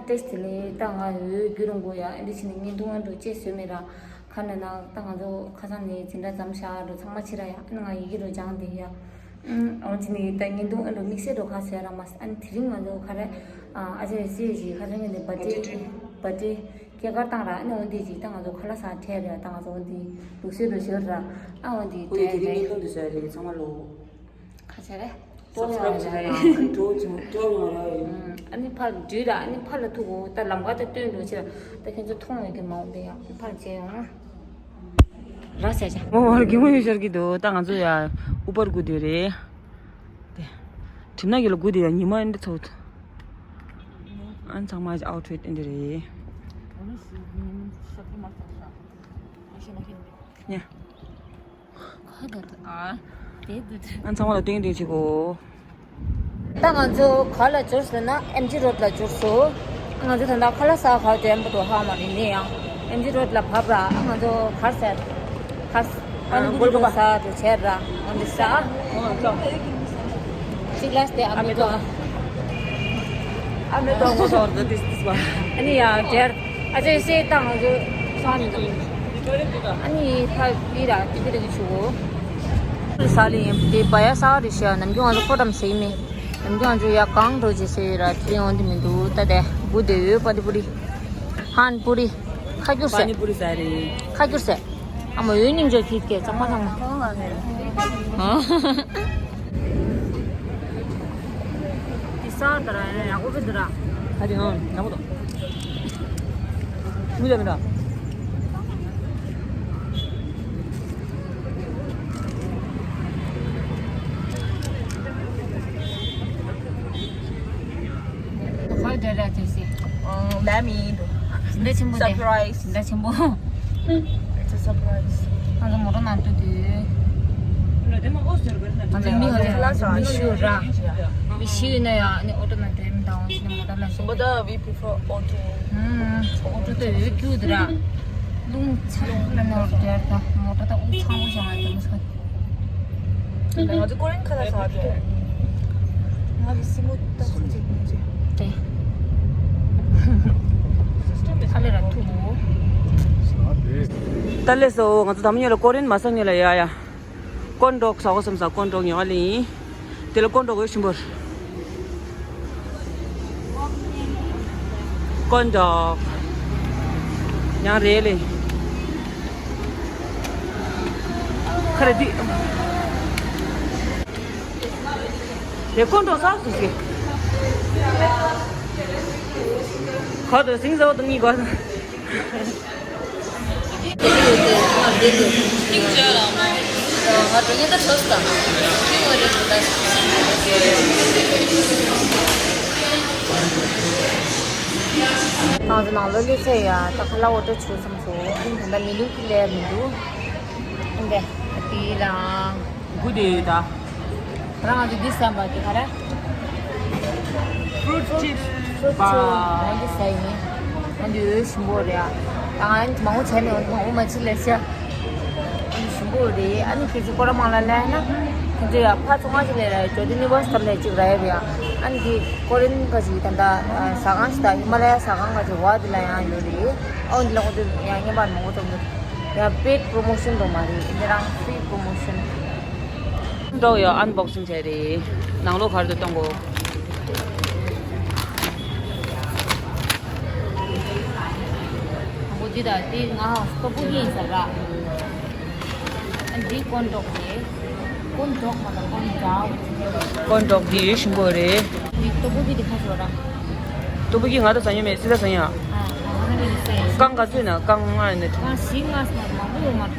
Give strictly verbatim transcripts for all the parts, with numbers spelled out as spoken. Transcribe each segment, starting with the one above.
ཏེས་དེ་ལས་ད་ང་འོས་རྒྱུ་རུང་གོ་ཡ། ཨ་འདི་ཕྱི་ནས་བརྙན་ཐུང་ཨ་འགྲོ་ཅེས་བཟོས་མེད་ར། ཁ་ན་ན་ད་ང་ཚོ་ཁ་སང་ནས་འཛིན་གྲྭ་མཚམས་བཞག་འགྲོ་ཚང་མ་ཕྱི་ར་ཡ། ཨ་ནི་ང་ཡི་གེ་རུ་སྦྱངས་དེ་ཡ། ཨུམ། འོ་ཅི་ནི་ད་བརྙན་ཐུང་ཨ་འགྲོ་དམིགས་བསལ་འགྲོ་ཁ་བཟོས་ར་མ་ཟ། ཨ་ནི་དེ་རིང་ང་ཚོ་ཁ་ར་ཨ་ཅེ་སི་ཞིག་ཁ་སང་ངས་ནས་བར་ཌེ་བར་ཌེ་སྐྱེས་སྐར་བཏང་ར། ཨ་ནི་འོ་འདི་ཅིག་ད་ང་ཚོ་ཁ་ལག་ཟ་འཕྲད་ར། ད་ང་ཚོ་འོ་འདི་ལུགས་སྲོལ་འགྲོ་ཞོར་ར། ཨ་འོ་འདི་འོ་འདི་དེ་རིང་བརྙན་ཐུང་འདི་བཟོས་རེད་ཚང་མ་ལོ། ཁ་ཆེ་རེད། སབ་སི་ཀ་རབ་བྱས་ན་ཡང་འགྲོ་ཅིང་འགྲོ་ཡོང་ར་ཡིན། ཨ་ནི་ཕར་འདུས་ར། ཨ་ནི་ཕར་ལ་ཐུག་གོ། ད་ལམ་ཁ་ད་སྟོན་འགྲོ་ཕྱིར། ད་ཁྱེད་ཚོ་མཐོང་ཡོད་ཀྱི་མ་འོང་པས་ཡ། ཕར་བྱས་ཡོང་། ར་ཟེར་བྱ། མོ་བར་གི་མོ་ཡོད་ཤར་གི་འདུག་ད་ང་ཚོ་ཡ་ཨུ་པར་སྒུག་བསྡད་རེད། དེ་གྲིབ་ནག་གི་ལ་སྒུག་བསྡད་ཡ། ཉི་མ་འདི་ཚོ། ཨ་ནི་ཚང་མ་ཨའུ་ཕིཊ་འདི་རེད། ཉ། ཨ་ཚང་མ་ལ་སྟོན་སྟོན་བྱེད་དགོས། ད་ང་ཚོ་ག་ལ་འབྱོར་སོང་ན་ཨེམ་ཇི་རོཌ་ལ་འབྱོར་སོང་། ང་ཚོ་ད་ལྟ་ཁ་ལག་ཟ་ག་འགྲོ་ཡིན་པ་འདུག་ཧ་མ་རེད། ནས་ཡང་ཨེམ་ཇི་རོཌ་ལ་བབས་ར། ང་ཚོ་གར་ཟ་གར་ཨ་ནི་གུ་རུ་ཟ་འགྲོ་བྱས་ར། ང་འདི་ཟ། གཅིག་ལ་སྟེ་ཨ་མེ་ཏོག་ཨ་མེ་ཏོག་ངོ་ཤོར་འདི་ཏིས་ཏིས་བ། ཨ་ནི་ཡང་དེར་ཨ་ཅེ་སེ་ཏང་ང་ཚོ་སང་ཨ་ནི་ཕ་བི་ར་ཏི་ཏི་ར་གི་ཆུ་བོ། ས་ལི་ཡིན་དེ་བ་ཡ་ས་རི་ཤ་ནམ་རྒྱུན་ང་ཚོ་ཁོ་ཏམ་སེ་མེ། ནམ་རྒྱུན་ང་ཚོ་ཡ་གང་འགྲོ་ཅེ་སེ་ར་དེ་ཡོང་དེ་མི་འདུག་ད་དེ་གུ་དེ་ཡོད་པ་དེ་པུ་རི། ཧན་པུ་རི། ཁ་ཁྱུར་སེ། པ་ནི་པུ་རི་ཟ་རེད། ཁ་ཁྱུར་སེ། ཨ་མ་འོད་སྙིང་རྗེ་ཁྱི་སྐད་གཙང་མ་ཚང་མ། ཨ། དེ་ས་དར་ཡག་པོ་བི་དུ་ར། ཁ་ཅིག་ཨང་ཡག་པོ་འདུག་མི་ལ་མི་འདྲ། ཁོའི་འདྲ་ར་ཅེས་སི། ཨང་ལ་མི་འདུག་འདྲ་ཆེན་པོ་དེ། Surprise. འདྲ་ཆེན་པོ། It's a surprise. ང་ཚོ་མོ་ཊ་ནང་དུ་དུས། ང་ཚོ་མི་ཧ་ལས་མི་ཤི་ར། མི་ཤི་ཡོད་ན་ཡང་ཨ་ནི་ཨོ་ཊོ་ནང་དུ་མི་དང་ཨོ་ཊོ་ནང་དུ། But uh, we prefer auto. ཨུམ། ཨོ་ཊོ་དེ་འོད་ཀྱུ་དེ་ར། རླུང་ཚ་ལ་ནོར་དེ་ར། མོ་ཊ་ད་དབུགས་ཚང་པོ་བྱུང་ང་ཚོ་མི་ཤི། ང་ཚོ་ཀོ་རིན་ཁ་ལག་ཟ་རེད། ང་གི་སེམས་པ་ཏག་ཏག་ཅིག་ཉོས་རྗེས། ཏེ། ཨ་ལེ་ར་ཐུག་གོ། ད་ལེ་སོ་ང་ཚོ་དམ་ཉོ་ལ་ཀོ་རིན་མ་ས་ཉོ་ལ་ཡ་ཡ། ཀོན་ཌོག་ཟ་གོ་བསམ་ས་ཀོན་ཌོག་ཉོ་ལེ་ཡིན། དེ་ལ་ཀོན་ཌོག་ཡོད་ཞིམ་པོར། ཀོན་ཌོག་ཡང་རེད་ལེ། ཁ་རེ་འདི། དེ་ཀོན་ཌོག་ཟ་སུ་ཞིག་ཁ་དོ་སིང་ཟ་བ་དང་གཉིས་གོ། ང་ཚོ་ནང་ལོགས་སླེབས་ཚར་ཡ། ད་ཁ་ལག་ཨོ་ཌར་བྱས་ཚར་སོང་། ཨ་ནི་ད་ལྟ་མི་ལུས་ཀྱི་ལས་མི་འདུག་ཨ་འདི་ལ། གུ་དེ་ཡོད་ད། ང་རང་ང་ཚོ་འདི་བསམ་པ་དེ་ག་རེ། Fruit chips. Fruit chips. ང་འདི་ཟ་ཡིན། ང་འདི་འོད་ཞིམ་པོ་རེད་ཨ། ད་ང་མང་པོ་བྱས་ནས་མང་པོ་མ་ཅིག་ལས་ཤ། ཨ་ནི་ཞིམ་པོ་རེད། ཨ་ནི་ཁྱེད་ཚོ་སྐོར་ར་མང་ལ་ལས་ན། ཁྱེད་ཚོ་ཡ་ཕ་ཚོ་ང་ཅིག་ལས་ར་ཇོ་ཏི་ནི་བོ་སི་ཏམ་ལས་ཅིག་ར་ཡ་རེད་ཨ། ཨ་ནི་དེ་ཀོ་རིན་ག་ཅིག་ད་ལྟ་ཟ་ཁང་ཞིག་དང་ཧི་མ་ལ་ཡ་ཟ་ཁང་ག་ཅིག་བ་དེ་ལ་ཡང་ཡོད་རེད། ཨོ་འདི་ལ་ཁོང་ཚོ་ཡང་བརྙན་པར་མང་པོ་བཙུགས་འདུག་ཡང་paid promotion དུ་མ་རེད། འདི་རང་free promotion། འགྲོ་ཡོད། ཨན་བོག་སིང་བྱས་རེད། ནང་ལོགས་ག་རེ་འདུག་གཏོང་གོ། ཨ་འདི་དང་འདི་ང་ཧ་སྟོབས་པོ་ཡིན་ཟེར་ར། ཨ་འདི་ཀོན་ཏོག་རེད། ཀོན་ཏོག་མ་གཏོགས་ཀོན་ཏོག་ཀོན་ཏོག་འདི་ཡོད་ཞིམ་པོ་རེད། འདི་སྟོབས་པོ་གི་འདི་ཁ་ཤོར་ར། སྟོབས་པོ་གི་ང་ད་ཟ་ཉོ་མེད། སི་ད་ཟ་ཉོ། ཨ་ང་ནི་ཟ་ཡིན། རྐང་ག་ཚོད་ན་རྐང་ལྔ་ཡིན་ན་དྲུག་རྐང་བཞི་ལྔ་ཟ་ན་མང་པོ་ཡོད་མ་རེད།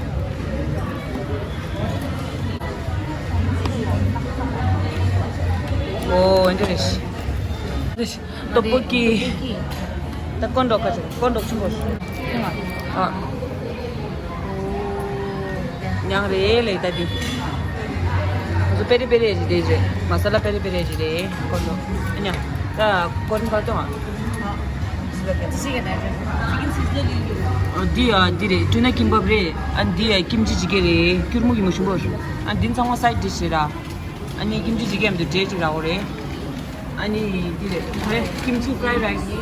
ཨོ་འདི་རེད། སྟོབས་པོ་སྐྱིད། ད་ཀོན་ཏོག་ག་ཚོད། ཀོན་ཏོག་ཆུང་པོ། ཨ། ཉང་རེད་ལེ་ད་འདི། ང་ཚོ་པེ་རི་པེ་རི་ཞིག་རེད་རེད། མ་ས་ལ་པེ་རི་པེ་རི་ཞིག་རེད། ཀོན་ཏོག་ཨ་ཉ། ད་ཀོ་རིན་ག་ལ་གཏོང་ཨ། འདི་ཨ་འདི་རེད། ཊུ་ན་ཀིམ་པབ་རེད། ཨ་འདི་ཨ་ཀིམ་ཅི་ཅི་ཀེ་རེད། སྐྱུར་མོ་གི་མོ་ཞིམ་པོ་རེད། ཨ་འདི་ཚང་མ་སའིཌ་ཌིཤ་རེད་ར། ཨ་ནི་ཀིམ་ཅི་ཅི་ཀེ་མ་གཏོགས་འབྲས་ཅིག་རག་གོ་རེད། ཨ་ནི་འདི་རེད། ཀིམ་ཅི་ཕ་རའི་རའི་སི།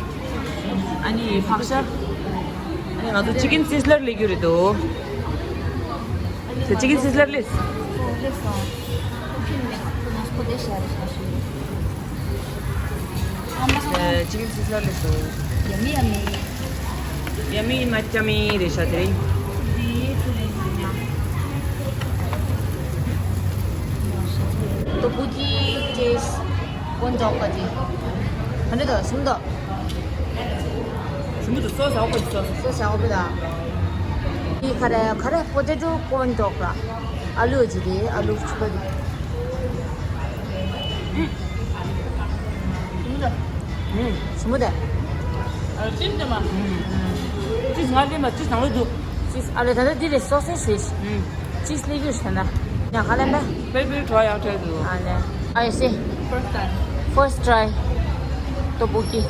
ཨ་ནི་ཕག་ཤ། ཨ་ནི་ང་ཚོ་ཅི་ཀིན་སི་ཛི་ལར་སླེབས་རྒྱུ་རེད་འདུག་དེ་ཅི་ཀིན་སི་ཛི་ལར་སླེབས། ཅི་ཀིན་སི་ཛི་ལར་སླེབས་སོང་། Yummy, yummy. Yummy, much yummy རེད་ཤག་དེ་རིང་། ཏོ་བུ་ཀི་ཅེས་ཀོན་ཇོག་པ་ཅི། ཧན་ཌེ་ཌོ་སུམ་ཏོ། ཞིམ་པོ་འདུག་སོ་ཟ་འོག་པ་ཅི་སོ། སོ་ཟ་འོག་པ་ད། ཨི་ཁ་རེ་ཁ་རེ་པོ་ཏེ་ཏོ་ཀོན་ཇོག་ར། ཨ་ལུ་ཅི་རེད། ཨ་ལུ་ཆུ་པ་རེད། ཞིམ་པོ་འདུག་ཞིམ་པོ་འདུག་ཨ་ཅིས་དེ་མ། ཅིས་ང་ལེན་མ་ཅིས་ནང་ལོགས་འདུག་ཅིས་ཨ་ལེ་ད་ལྟ་འདི་རེད། སོ་སེ་ཇི་རེད། ཅིས་ལེ་ཡུ་ཤ་ན། ཡང་ཁ་ལེན་པ། པེ་པེ་ཊོ་ཡང་ཊེ་དུ། ཨ་ལེ། ཨ་ཡེ་སི། First try. ཏོ་བུ་ཀི།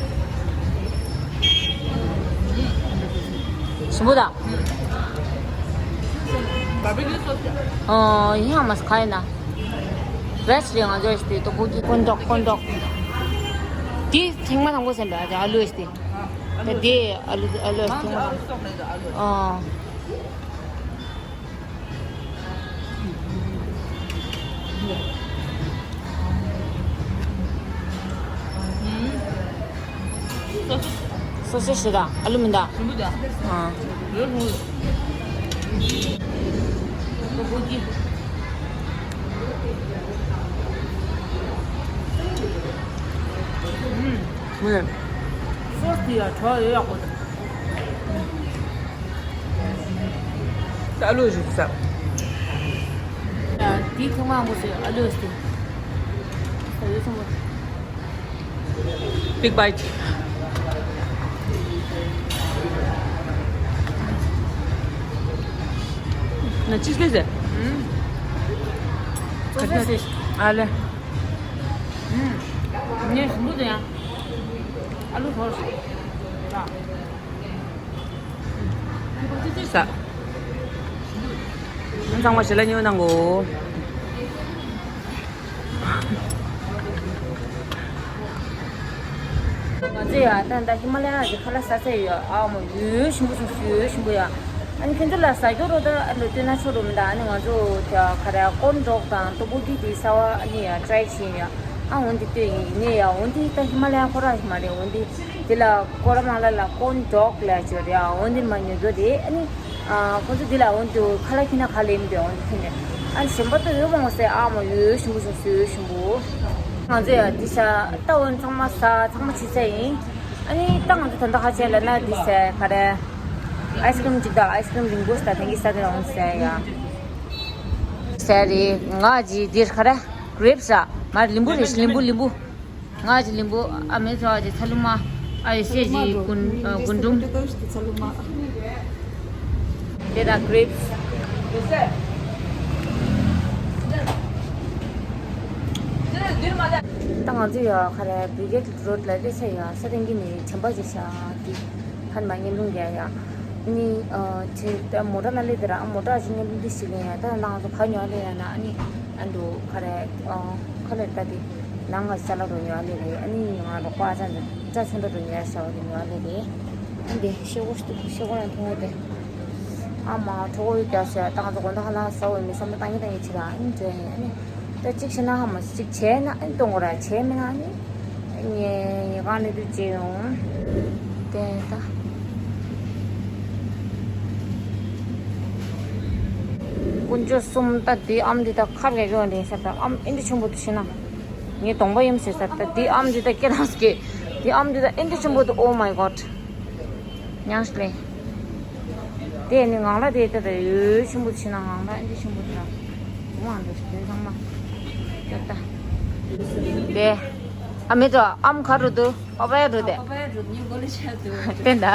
ཞིམ་པོ་འདུག Barbecue sauce. ཨོ་ཡང་མ་ཁ་ཡིན་ན། བེ་སི་ཊི་རེད། ང་ཚོ་ཡེ་སི་ཏི་ཏོ་བུ་ཀི་ཀོན་ཏོག་ཀོན་ཏོག་དེ་ཐེངས་མ་དང་པོ་ཟེར་འདྲ་ཨ་ལུ་ཡེ་སི་ཏི། ད་དེ་ཨ་ལུ་ཨ་ལུ་ཡེ་སི་ཏི་ཐེངས་མ་དང་པོ། ཨོ། སོ་སོ་ཞིག་དང་ཨ་ལུ་མི་འདུག་ཨ། སོ་སོ་ཡ་གྲོགས་ཡོད་ཡག་པོ་འདུག་ད་ཨ་ལུ་ཞིག་ཟ། དེའི་ཐེངས་མང་པོ་ཟེར་ཨ་ལུ་ཟེར། ཨ་ལུ་ཆུང་པོ། Big bite. ན་ཅི་ཟེར་ཟེར། ཨ་ལེ། ངས་ཞིམ་པོ་དེ་ཡང་ཨ་ལུ་ཧོར་ཟ། ས། ཚང་མ་ཞལ་ལག་མཉེས་པོ་གནང་གོ། ང་ཚོས་ཡ་ད་ད་ཧི་མ་ལ་ཡ་གི་ཁ་ལག་ཟ་ཚར་ཡོད། ཨ་མ་ཡོད་ཞིམ་པོ་བྱུང་། ཡོད་ཞིམ་པོ་ཡ། ཨ་ནི་ཁྱོད་ཚོ་ལ་ཟ་རྒྱུ་རོ་ད་ཨ་ལོ་སྟོན་ན་ཆོག་རོ་མི་འདུག་ཨ་ནི་ང་ཚོ་ད་ག་རེ་ཀོན་ཌོག་དང་ཏོ་བུ་ཀི་དེ་ཟ་བ་ཨ་ནི་ཡ་ཊ་རའི་བྱས་ཡ། ཨ་འོན་ཏེ་ལྟོས་ཡིན་ནས་ཡ། འོན་ཏེ་ད་ཧི་མ་ལ་ཡ་ཁོ་ར་ཧི་མ་རེད། འོན་ཏེ། དེ་ལ་སྐོར་མང་ལ་ལ་ཀོན་ཌོག་ལ་བརྗོད་རེད། ཨ་འོན་ཏེ་མ་ཉོ་རྒྱུ་རེད། ཨ་ནི་ཨ་ཁོ་ཚོ་དེ་ལ་འོན་ཏེ་ཁ་ལག་ཁྱེར་ན་ཁ་ལེན་པའི་འོན་ཏེ་ཁྱེར་ནས། ཨ་ནི་གཞན་པ་ད་ཡོད་མང་ཟེར། ཨ་མ་ཡོད་ཞིམ་པོ་བྱུང་། ཡོད་ཞིམ་པོ། ང་ཚོ་ཡ་འདི་ཤ་ད་འོན་ཚང་མ་ཟ་ཚང་མ་བྱེད་ཚར་ཡིན། ཨ་ནི་ད་ང་ཚོ་ད་ལྟ་ཧ་ཆེ་ལ་ན་འདི་ཟ་ག་རེ། ཨའི་སི་ཀྲིམ་གཅིག་དང་ཨའི་སི་ཀྲིམ་རིང་པོ་ཟ། དེང་གི་ཟ་དེ་ལ་འོན་ཟ་ཡ། ཟ་རེད། ང་ཅི་འདིར་ག་རེ་གྲེབ་ཟ། མ་ལིམ་བུ་རེད། ལིམ་བུ་ལིམ་བུ། ང་ཅི་ལིམ་བུ། ཨ་མེ་ཚོ་ཨ་ཅི་ཚ་ལུ་མ། ཨ་ཡེ་སེ་ཅི་ཀུན་ཀུན་འབྲུམ། དེ་དང་གྲེབ་སི། ད་ང་ཚོ་ཡ་ག་རེ་བི་རི་གེ་ཊི་རོ་ཌི་ལ་སླེབས་ཚར་ཡ། ས་སྟེང་གི་ནས་དྲན་པ་ཅིག་བཞག་གི། ཧན་མ་ཉན་རུང་རྒྱ་ཡ། ནི་ཨ་ཆེ་ད་མོ་ཊ་ན་ལེ་དེ་ར། ཨ་མོ་ཊ་ཞིག་ཉན་རུང་དེ་ཞིག་ལེན་ཡ། ད་ནང་ཚོ་ཁ་ཉོ་ལེ་ཡ་ན་ཨ་ནི་ཨ་འདུ་ག་རེ་ཨ་ཁ་ལེ་ད་དེ་ནང་ང་ཅ་ལག་རུ་ཉོ་ལེ་རེད། ཨ་ནི་ང་རོགས་པ་ཨ་ཅག་འདི་ཅ་ཆུང་འདྲ་རུ་ཉོ་ཡ་ཤ་བ་དེ་ཉོ་ལེ་རེད། ཨ་འདི་ཤེ་གོ་ཤེ་གོ་ཡང་མཐོང་གོ་དེ། ཨ་མ་གྲོགས་པོ་ཡོད་རྒྱ་ཤ། ད་ང་ཚོ་དགོང་དག་ཧ་ལམ་ཟ་འོས་མེད་བསམ་བློ་བཏང་གི་བཏང་གི་བྱེད་ར། ཨ་ནི་འདྲ་ཡིན། ཨ་ནི། ད་གཅིག་བྱས་ན་ཧ་མ་གཅིག་བྱས་ན་ཨ་ནི་གཏོང་དགོས་ར། བྱས་མེད་ན་ཨ་ནི་ངས་ཉེ་གང་ནས་དུས་བྱས་ཡོང་དེ་ད། དཀོན་མཆོག་གསུམ། ད་དེ་ཨམ་འདི་ད་ཁར་ག་གི་འོན་ཏེ་ས་ད་ཨམ་ཨེ་འདྲ་ཆེན་པོ་དུ་ཤི་ན། ངས་གདོང་པ་ཡིན་ཟེར་ས། ད་དེ་ཨམ་འདི་ད་སྐེ་རང་སྐེ། དེ་ཨམ་འདི་ད་ཨེ་འདྲ་ཆེན་པོ་དུ། Oh my God. ཉང་ཤི་ལེ། དེ་ནི་ངང་ལ་དེ་ལྟ་ད་ཡོད་ཆེན་པོ་ཕྱི་ནང་ངང་ལ་ཨེ་འདྲ་ཆེན་པོ་དེ་ར། དུང་ཨ་འདྲ་ཞིག་དེ་ཚང་མ་ལྟ་ད། དེ་ཨ་མེ་ཏོ་ཨམ་ག་རུ་འདུག་པ་པ་ཡ་རུ་དེ། པ་པ་ཡ་རུ་ནི་གོ་ལེ་ཆད་དུ། དེ་ད་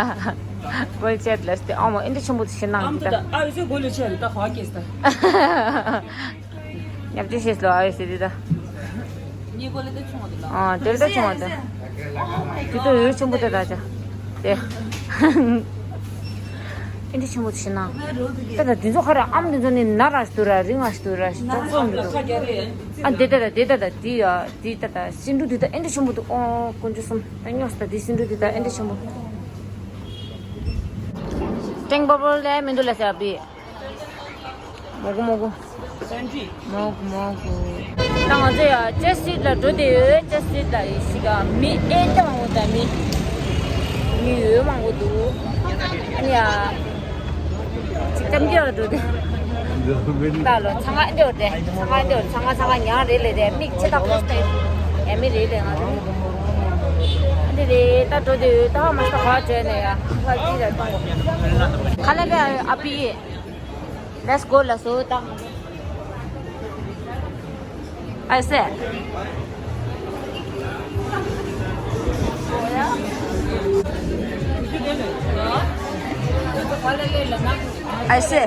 གོ་ལེ་ཆད་ལ་སྟེ་ཨམ་ཨེ་འདྲ་ཆེན་པོ་ཕྱི་ནང་ཨམ་དེ་ད། ཨ་ཡོད་ཚེ་གོ་ལེ་ཆད་ད་ཧ་གེ་ས། ཉབ་ཅི་ཤེས་ལོ་ཨ་ཡོད་ཟེར་དེ་ད། ཉེ་གོ་ལེ་ད་ཆུང་བ་དེ་ལ། ཨ་དེ་ལ་ད་ཆུང་བ་དེ། དེ་ད་ཡོད་ཆེན་པོ་དེ་ད་ཅག་དེ། ཨེ་འདྲ་ཆེན་པོ་ཞིག་ན། ད་ད་དེ་ཚོ་ག་རེ་ཨམ་དེ་ཚོ་ནི་ན་ར་ཞིག་འདུག་ར། རིང་ང་ཞིག་འདུག་ར། ཞིག་ཏོག་ཙམ་འདུག་ཨ་དེ་ད་ད་དེ་ད་ད་དེ་ཡ་དེ་ད་ད་སེ་འབྲུ་དེ་ད་ཨེ་འདྲ་ཆེན་པོ་འདུག་ཨོ་དཀོན་མཆོག་གསུམ། ད་སྨྱོ་ས་ད་དེ་སེ་འབྲུ་དེ་ད་ཨེ་འདྲ་ཆེན་པོ། ཊེང་བོ་བོ་ལས་མི་འདུག་ལ་ཟེར་བ་བི། མོ་གུ་མོ་གུ། མོ་གུ་མོ་གུ། ད་ང་ཚོ་ཡ་ཅེ་སི་ཊི་ལ་འགྲོ་བསྡད་ཡོད། ཅེ་སི་ཊི་ལ་ཡི་ཤི་ག་མི་ཨེ་ཏི་མང་པོ་དང་མི་མི་ཡོད་མང་པོ་འདུག་ཨ་ནི་ཡ། ཅིག་ཙམ་སྐྱོ་འགྲོ་དེ། ད་ལོ་ཚང་མ་སྐྱོ་དེ། ཚང་མ་སྐྱོ། ཚང་མ་ཚང་མ་ཉང་རེད་ལེ་དེ། མིག་ཆེ་ཐག་ཆོད་དེ། ཡ་མི་རེད་ལེ་ང་ཚོ། འདི་རེད། ད་འགྲོ་དེ་ཡོད། ད་མ་ས་ག་བྱས་ནས་ཡ་ཕ་ཅི་ར། ཁ་ལེ་བེ་ཨ་པི། Let's go ལ་སོ་ད། I say. I say.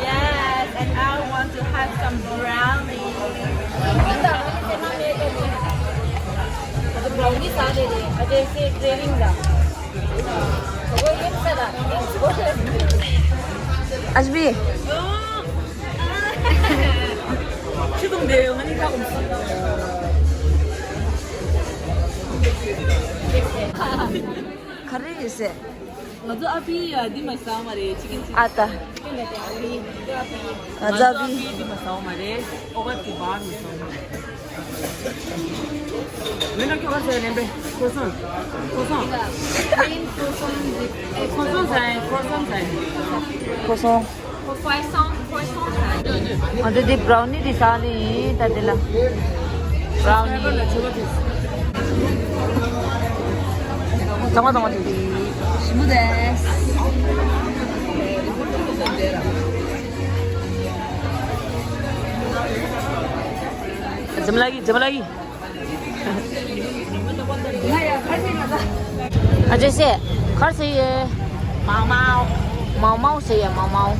Yes, and I want to have some brownie. Brownie. Ashby. ག་རེ་ཡིན་ཟེར། ང་ཚོ་ཨ་ཕི་ཡ་འདི་མ་ཟ་བ་མ་རེད། ཅི་ཀིན་ཅི། ཨ་ད། ང་ཚོ་ཨ་ཕི་འདི་མ་ཟ་བ་མ་རེད། ཨོ་ག་གི་བ་མི་ཟ་བ་མ་རེད། མེད་ན་ཁྱོད་ག་ཟེར་ནས་པས། ཁོ་སོང་། ཁོ་སོང་། ཁོ་སོང་ཟ་ཡིན། ཁོ་སོང་ཟ་ཡིན། ཁོ་སོང་། ཁོ་སོང་ཟ་ཡིན། ང་ཚོ་འདི་བྷ་རའུ་ནི་འདི་ཟ་ནི་ཡིན། ད་འདི་ལ་བྷ་རའུ་ནི། ཚང་མ་ཚང་མ་དེ་དེ་ཞིམ་པོ་རེད། འཛམ་ལ་ཡི་འཛམ་ལ་ཡི། ཨ་ཅེ་སེ། ཁར་སེ་ཡེ། མའོ་མའོ། མའོ་མའོ་སེ་ཡེ། མའོ་མའོ།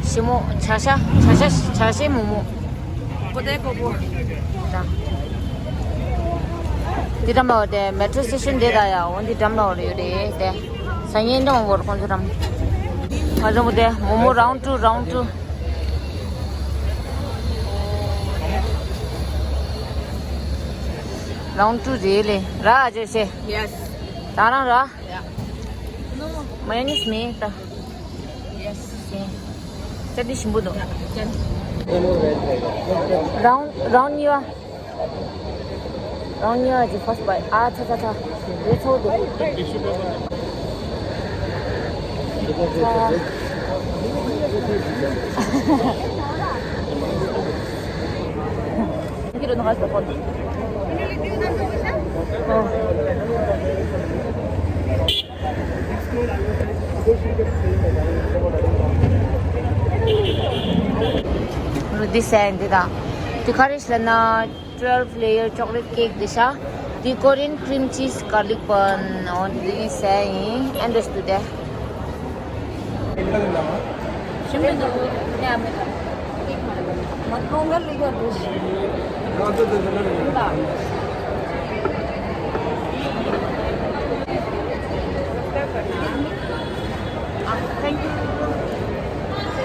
ཞི་མོ། བྱ་ཤ། བྱ་ཤ། བྱ་ཤའི་མོག་མོག་པོ་ཏེ་ཀོ་པོ། ད། འདི་འགྲམ་ལ་དེ་མེ་ཊྲོ་སི་ཊེ་ཤན་དེ་ད་ཡ། འོ་འདི་འགྲམ་ལ་ཡོད་རེད་དེ། སང་ཉིན་འགྲམ་བོར་ཁོང་ཚོ་འགྲམ། ང་ཚོ་མོ་དེ་མོག་མོག་རའུན་ཌི་ཊུ། རའུན་ཌི་ཊུ། རའུན་ཌི་ཊུ་རེད་ལེ། ར་ཨ་ཅེ་སེ། Yes. ད་རང་ར། Yeah. No. མ་ཡ་ནིས་མེད་ད། Yes. ཅ་དེ་ཞིམ་པོ་འདུག་ཅ། རའུན་ཌི་རའུན་ཌི་གཉིས་པ། རའུན་ཌི་གཉིས་པ་ཅིག་ཕར་སི་ཊི་བའི་ཨ་ཚ་ཚ་ཚ། རེ་ཚོགས་འདུག་འདི་ཟས་འདི་དང་། འདི་ག་རེ་ཞིག་ལབ་ན། twelve layer chocolate cake འདི་ཤ། འདི་Korean cream cheese garlic bun འོ་འདི་ཟས་ཡིན། ཨེ་འདྲ་ཞིག་འདུག་སྟེ།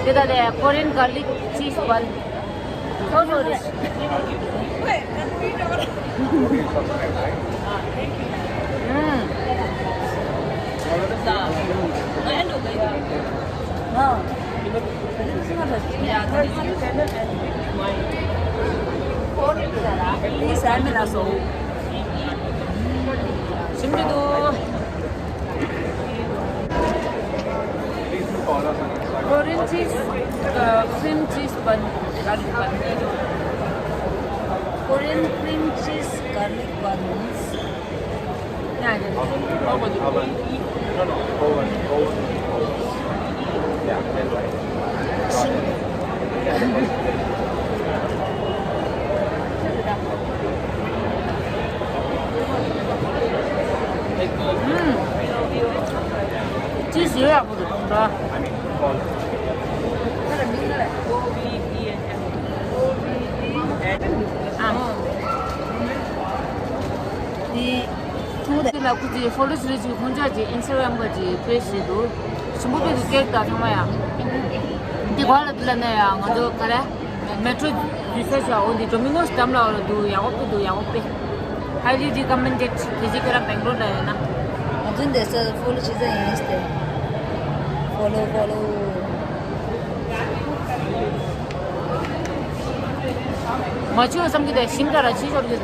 འདི་ད་ལྟ་Korean garlic cheese bun། So, so this. Mm. Please, I'm in a soul. Korean cheese, uh, cream cheese bun, garlic bun. Korean cream cheese garlic buns. Yeah, yeah. Oven, oven. No, no, oven, oven, oven. Yeah, that's right. ཅི་ཞིག་ཡག་པོ་འདུག་འདྲ། ཨ། འདི། ཐུང་དེ་ལ་ཁུ་ཅི་ཕོ་ལོ་སི་རེ་ཅི་ཁོང་ཅག་ཅི་ཨིན་སི་ཊ་གྷ་རམ་ག་ཅི་པེ་ཇི་ཞིག་འདུག་ཞིམ་པོ་དཔེ་འདུག་ཀེག་དང་ཚང་མ་ཡ། འདི་ག་ལ་འདི་ལ་ནས་ཡ་ང་ཚོ་ག་རེ། མེ་ཊྲོ་འདི་ཚོ་ཤ་འོ་འདི་ཌོ་མི་ནོ་སི་འགྲམ་ལ་འོ་ལ་འདུག་ཡག་པོ་དཔེ་འདུག་ཡག་པོ་དཔེ། Highly recommended. དེ་རྗེས་ཁྱེད་རང་སྦེང་ལོར་ལ་ཡོད་ན། ང་ཚོ་འདི་ས་ཕོ་ལོ་ཇི་ཟེར་ཡིན་ཏེ། Follow follow. མ་བྱུང་བསམ་གྱི་དེ་ཞིམ་དྲག་ར་ཆེ་ཤོར་གྱི།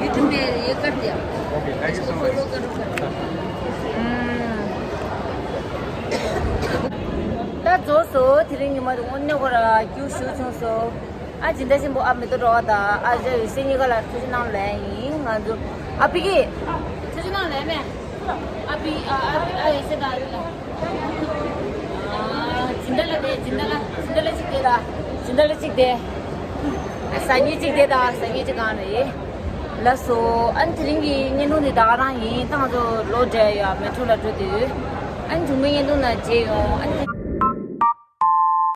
YouTube में ये कर दिया। इसको follow करो, कर दिया। ད་རྫོགས་སོ། དེ་རིང་ཉི་མ་དེ་དངོས་གནས་ཁོ་ར་རྒྱུགས་ཞུ་བྱུང་སོ། ཨ་སྦྱིན་བདག་ཆེན་པོ་ཨ་མེ་ཏོག་སྒྲོལ་དཀར་དང་ཨ་ཅག་ཡོད་སྲིད་གཉིས་ཀ་ལ་ཐུགས་རྗེ་གནང་ལན་ཡིན། ང་ཚོ་ཨ་ཕི་གི་ཐུགས་རྗེ་གནང་ལན་མེ། ཨ་ཕི་ཨ་ཨ་ཕི་ཨ་ཡེ་སེ་ད་ཨ་ཕི་ལ། ཨ་སྦྱིན་བདག་ལ་དེ་སྦྱིན་བདག་ལ་སྦྱིན་བདག་ལ་གཅིག་དེ་ད་སྦྱིན་བདག་ལ་གཅིག་དེ། ཟ་སྙིང་གཅིག་དེ་ད་ཟ་སྙིང་གཅིག་གང་རེད། ལགས་སོ། ཨ་ནི་དེ་རིང་གི་བརྙན་ཐུང་འདི་ད་ག་རང་ཡིན། ད་ང་ཚོ་ལོ་བསྒྲལ་ཡ་མལ་གྲོ་ལ་འགྲོ་དུས་ཨ་ནི་གཞུག་མའི་བརྙན་ཐུང་ནང་མཇལ་ཡོང་། ཨ་ནི།